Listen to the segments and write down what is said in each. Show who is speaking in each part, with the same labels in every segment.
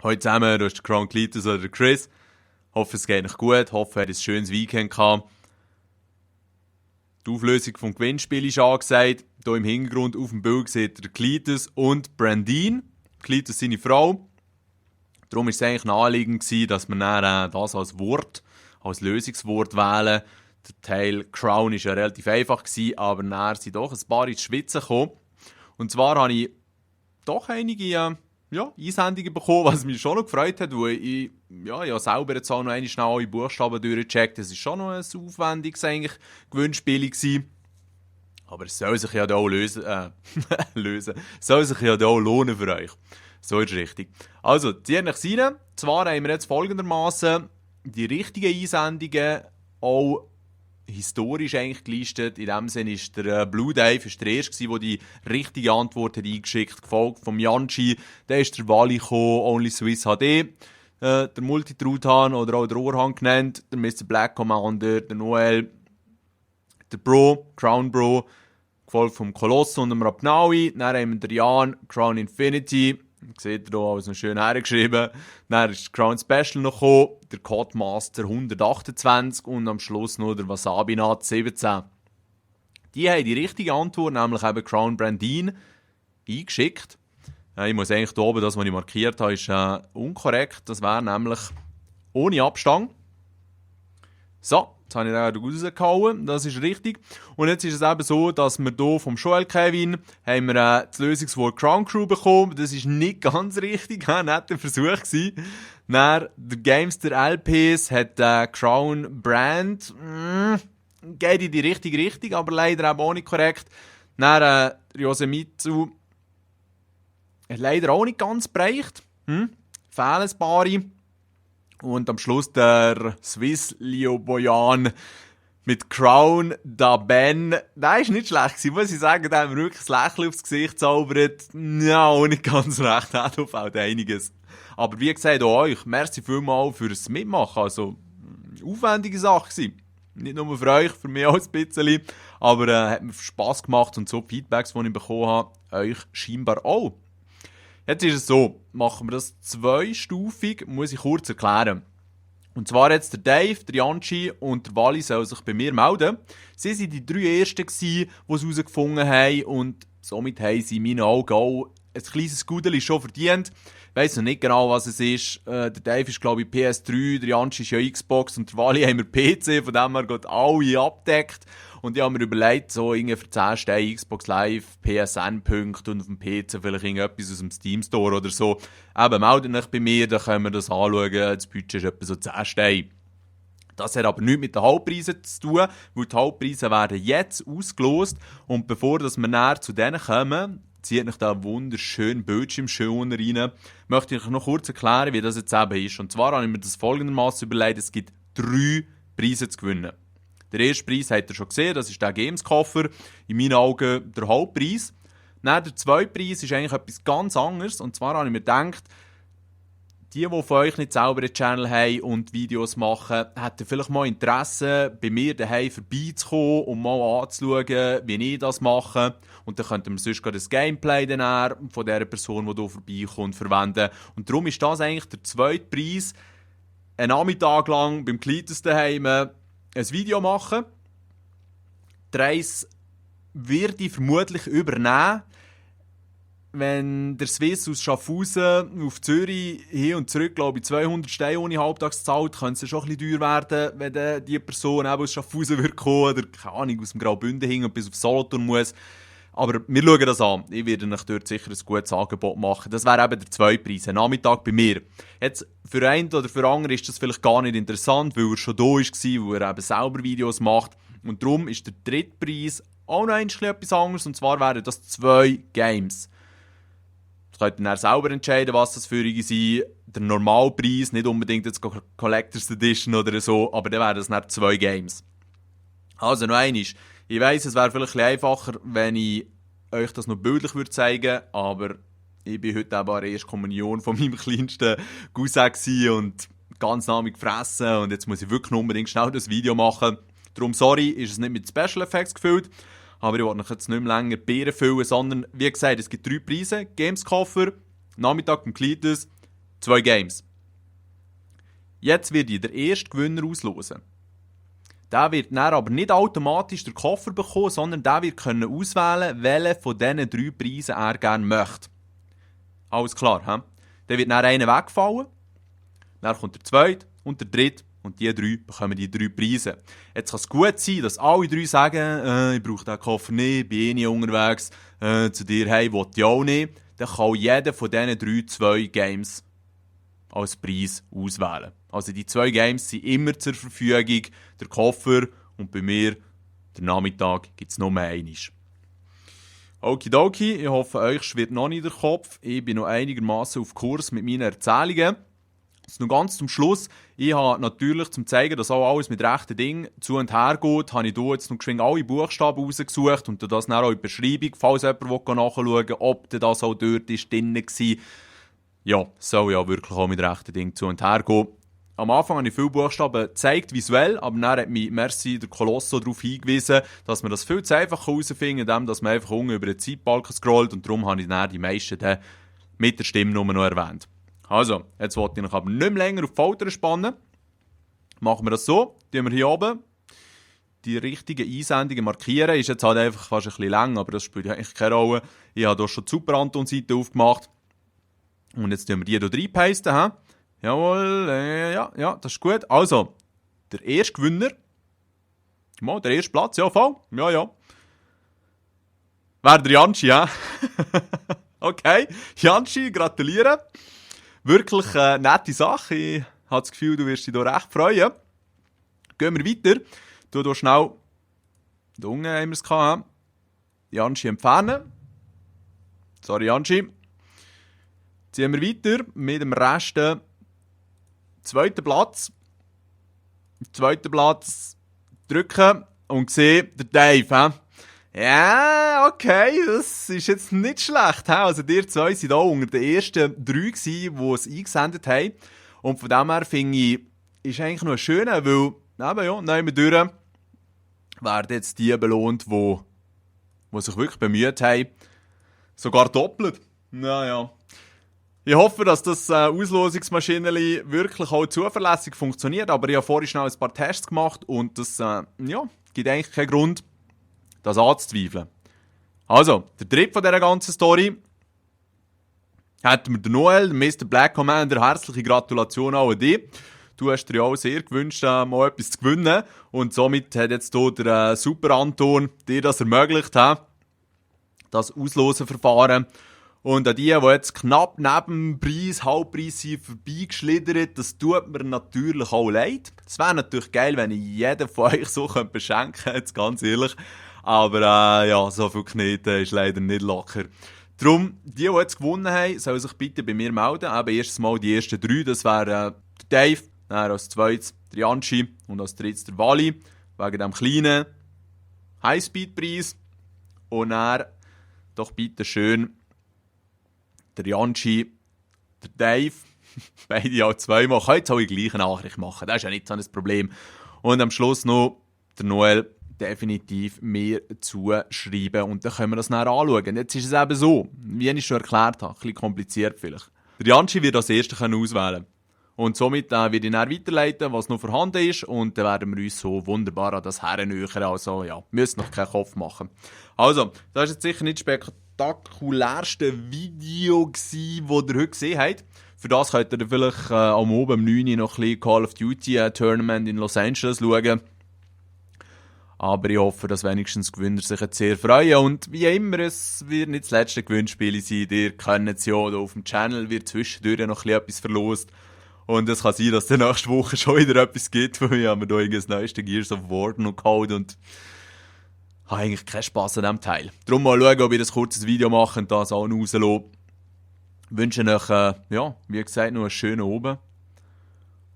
Speaker 1: Heute zusammen, du hast den Crown Cletus oder den Chris. Hoffe, es geht euch gut. Hoffe, ihr habt ein schönes Weekend gehabt. Die Auflösung vom Gewinnspiel ist angesagt. Hier im Hintergrund auf dem Bild seht ihr Cletus und Brandine. Cletus seine Frau. Darum war es eigentlich naheliegend, dass wir dann, das als Wort, als Lösungswort wählen. Der Teil Crown war ja relativ einfach, aber dann sind doch ein paar ins Schwitzen gekommen. Und zwar habe ich doch einige Einsendungen bekommen, was mich schon noch gefreut hat, weil ich selber jetzt auch noch einmal schnell alle Buchstaben durchgecheckt. Das war schon noch ein aufwendiges Gewinnspiel gewesen. Aber es soll sich ja da auch lösen. Es soll sich ja da auch lohnen für euch. So ist es richtig. Also, zieht euch rein. Zwar haben wir jetzt folgendermaßen die richtigen Einsendungen auch historisch eigentlich gelistet. In dem Sinne ist der Blue Dave der erste, der die richtige Antwort hat eingeschickt, gefolgt vom Janchi. Dann ist der Wally gekommen, Only Swiss HD, der Multitruthahn oder auch der Orhan genannt, der Mr. Black Commander, der Noel, der Bro, Crown Bro, gefolgt vom Koloss und dem Rapnaui. Dann haben wir den Jan, Crown Infinity. Seht ihr hier alles noch schön hergeschrieben. Dann ist Crown Special noch gekommen, der Codemaster 128 und am Schluss noch der Wasabinat 17. Die haben die richtige Antwort, nämlich eben Crown Brandine, eingeschickt. Ich muss eigentlich hier oben, das, was ich markiert habe, ist unkorrekt. Das wäre nämlich ohne Abstand. So, jetzt habe ich den rausgehauen, das ist richtig. Und jetzt ist es eben so, dass wir hier vom Joel Kevin haben wir, das Lösungswort Crown Crew bekommen. Das ist nicht ganz richtig, ein netter Versuch gewesen. Dann der Gamester LPs hat Crown Brand, geht in die richtige Richtung, aber leider eben auch nicht korrekt. Dann Yosemitsu hat leider auch nicht ganz bereicht. Fehlen ein paar. Und am Schluss der Swiss Lioboyan mit Crown da Ben. Der ist nicht schlecht gewesen, muss ich sagen. Der hat mir wirklich ein Lächeln aufs Gesicht zaubert. Ja, auch nicht ganz recht. Da fehlt einiges. Aber wie gesagt, auch euch, merci vielmals fürs Mitmachen. Also, aufwendige Sache gewesen. Nicht nur für euch, für mich auch ein bisschen. Aber hat mir Spass gemacht und so Feedbacks, die ich bekommen habe, euch scheinbar auch. Jetzt ist es so, machen wir das zweistufig, muss ich kurz erklären. Und zwar jetzt der Dave, der Janchi und der Wally sollen sich bei mir melden. Sie waren die 3 Ersten, die es herausgefunden haben und somit haben sie in meinen Augen auch ein kleines Gudeli schon verdient. Ich weiss noch nicht genau, was es ist. Der Dave ist, glaube ich, PS3, der Janchi ist ja Xbox und der Wally haben wir PC, von dem her geht alle abdeckt. Und ich habe mir überlegt, so irgendwie für 10 Steine Xbox Live, PSN-Punkte und auf dem PC vielleicht irgendetwas aus dem Steam Store oder so. Eben, meldet euch bei mir, dann können wir das anschauen. Das Budget ist etwa so 10 Steine. Das hat aber nichts mit den Hauptpreisen zu tun, weil die Hauptpreise werden jetzt ausgelost. Und bevor wir näher zu denen kommen, zieht euch da einen wunderschönen Bildschirmschoner rein, möchte ich euch noch kurz erklären, wie das jetzt eben ist. Und zwar habe ich mir das folgendermaßen überlegt, es gibt 3 Preise zu gewinnen. Der erste Preis habt ihr schon gesehen, das ist der Games-Koffer. In meinen Augen der Hauptpreis. Dann der zweite Preis ist eigentlich etwas ganz anderes. Und zwar habe ich mir gedacht, die von euch nicht selber einen Channel haben und Videos machen, hätten vielleicht mal Interesse, bei mir daheim vorbeizukommen und mal anzuschauen, wie ich das mache. Und dann könnten wir sonst gerade das Gameplay dann von der Person, die hier vorbeikommt, verwenden. Und darum ist das eigentlich der zweite Preis. Einen Nachmittag lang beim Cletus daheim ein Video machen. Die Reise werde ich vermutlich übernehmen. Wenn der Swiss aus Schaffhausen auf Zürich hin und zurück, glaube ich, 200 Steine ohne halbtags zahlt, könnte es schon ein bisschen teuer werden, wenn die Person eben aus Schaffhausen wird kommen oder, keine Ahnung, aus dem Graubünden hin und bis auf Solothurn muss. Aber wir schauen das an. Ich werde euch dort sicher ein gutes Angebot machen. Das wäre eben der zweite Preis, ein Nachmittag bei mir. Jetzt, für einen oder für andere ist das vielleicht gar nicht interessant, weil er schon da war, weil er eben selber Videos macht. Und darum ist der dritte Preis auch noch etwas anderes. Und zwar wären das 2 Games. Das könnt ihr dann selber entscheiden, was das für euch sind. Der Normalpreis, nicht unbedingt jetzt Collector's Edition oder so, aber dann wären das dann 2 Games. Also noch einmal. Ich weiss, es wäre vielleicht ein bisschen einfacher, wenn ich euch das noch bildlich zeigen würde, aber ich bin heute eben an der ersten Kommunion von meinem kleinsten Cousin und ganz namig gefressen und jetzt muss ich wirklich unbedingt schnell das Video machen. Darum, sorry, ist es nicht mit Special Effects gefüllt, aber ich wollte euch jetzt nicht mehr länger die Beeren füllen, sondern wie gesagt, es gibt 3 Preise, Games-Koffer, Nachmittag beim Cletus, 2 Games. Jetzt werde ich den ersten Gewinner auslosen. Der wird dann aber nicht automatisch den Koffer bekommen, sondern der wird auswählen, welchen von diesen 3 Preisen er gerne möchte. Alles klar, hä? Dann wird dann einer wegfallen, dann kommt der zweite und der dritte und die 3 bekommen die 3 Preise. Jetzt kann es gut sein, dass alle 3 sagen, ich brauche diesen Koffer nicht, bin eh nicht unterwegs, zu dir, hey, will ich auch nicht. Dann kann jeder von diesen 3 2 Games als Preis auswählen. Also die 2 Games sind immer zur Verfügung, der Koffer und bei mir, der Nachmittag, gibt es nur einmal. Okidoki, ich hoffe, euch schwirrt noch nicht der Kopf. Ich bin noch einigermaßen auf Kurs mit meinen Erzählungen. Jetzt noch ganz zum Schluss. Ich habe natürlich, zum zeigen, dass auch alles mit rechten Dingen zu und her geht, habe ich hier jetzt noch geschwind alle Buchstaben rausgesucht und das dann auch in die Beschreibung, falls jemand nachschauen will, ob das auch dort ist, drin war. Ja, soll ja wirklich auch mit rechten Dingen zu und her gehen. Am Anfang habe ich viele Buchstaben gezeigt, visuell, aber dann hat mich Merci der Colosso darauf hingewiesen, dass man das viel zu einfach herausfinden kann, indem man einfach unten über den Zeitbalken scrollt und darum habe ich dann die meisten dann mit der Stimmnummer noch erwähnt. Also, jetzt wollte ich noch aber nicht mehr länger auf die Folter spannen. Machen wir das so, tun wir hier oben die richtigen Einsendungen markieren. Ist jetzt halt einfach fast ein bisschen lang, aber das spielt eigentlich keine Rolle. Ich habe hier schon die Super Anton-Seite aufgemacht. Und jetzt tun wir die hier reinpasten. Jawohl, ja, das ist gut. Also, der erste Gewinner. Mal, der erste Platz, ja, voll. Ja. Wäre der Janschi, hä? Okay, Janschi, gratuliere. Wirklich nette Sache. Ich habe das Gefühl, du wirst dich hier recht freuen. Gehen wir weiter. Du hier schnell, da unten haben wir es gehabt. Janschi entfernen. Sorry, Janschi. Ziehen wir weiter mit dem Rest. Zweiter Platz. Zweiter Platz drücken und sehe der Dave. Ja, okay, das ist jetzt nicht schlecht. Also, ihr 2 waren auch unter den ersten 3, die es eingesendet haben. Und von dem her finde ich, ist eigentlich noch schön, weil, eben ja, nehmen wir durch, werden jetzt die belohnt, die sich wirklich bemüht haben. Sogar doppelt. Naja. Ich hoffe, dass das Auslosungsmaschinenli wirklich auch zuverlässig funktioniert, aber ich habe vorhin schnell ein paar Tests gemacht und das gibt eigentlich keinen Grund, das anzuzweifeln. Also, der dritte von dieser ganzen Story hätten wir den Noel, den Mr. Black Commander. Herzliche Gratulation auch an dich. Du hast dir ja auch sehr gewünscht, mal etwas zu gewinnen und somit hat jetzt hier der Super Anton dir das ermöglicht, das Auslosenverfahren. Und an die jetzt knapp neben dem Preis, Halbpreis sind vorbeigeschlittert, das tut mir natürlich auch leid. Es wäre natürlich geil, wenn ich jeden von euch so beschenken könnte, jetzt ganz ehrlich. Aber ja, so viel Knete ist leider nicht locker. Darum, die jetzt gewonnen haben, sollen sich bitte bei mir melden. Eben erstes Mal die ersten 3, das wären der Dave, dann als zweites der Janschi und als drittes der Wally, wegen dem kleinen Highspeed-Preis. Und dann doch bitte schön der Janschi, der Dave, beide auch zweimal. Könnt ihr auch die gleiche Nachricht machen, das ist ja nicht so ein Problem. Und am Schluss noch der Noel definitiv mir zuschreiben und dann können wir das dann anschauen. Jetzt ist es eben so, wie ich schon erklärt habe, ein bisschen kompliziert vielleicht. Der Janschi wird als Erster auswählen und somit werde ich dann weiterleiten, was noch vorhanden ist und dann werden wir uns so wunderbar an das herennähern. Also ja, müsst noch keinen Kopf machen. Also, das ist jetzt sicher nicht das spektakulärste Video gewesen, das ihr heute gesehen habt. Für das könnt ihr vielleicht am Abend um 9 Uhr noch ein bisschen Call of Duty Tournament in Los Angeles schauen. Aber ich hoffe, dass wenigstens die Gewinner sich jetzt sehr freuen. Und wie immer, es wird nicht das letzte Gewinnspiel sein. Ihr kennt es ja, auf dem Channel wird zwischendurch noch etwas verlost. Und es kann sein, dass es nächste Woche schon wieder etwas gibt, weil ich habe mir da das neueste Gears of War noch geholt und habe eigentlich keinen Spass an diesem Teil. Darum mal schauen, ob ich ein kurzes Video mache und das auch noch rauslasse. Ich wünsche euch, wie gesagt, noch einen schönen Abend.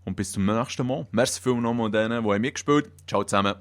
Speaker 1: Und bis zum nächsten Mal. Merci vielmals nochmal an denen, die mitgespielt haben. Ciao zusammen.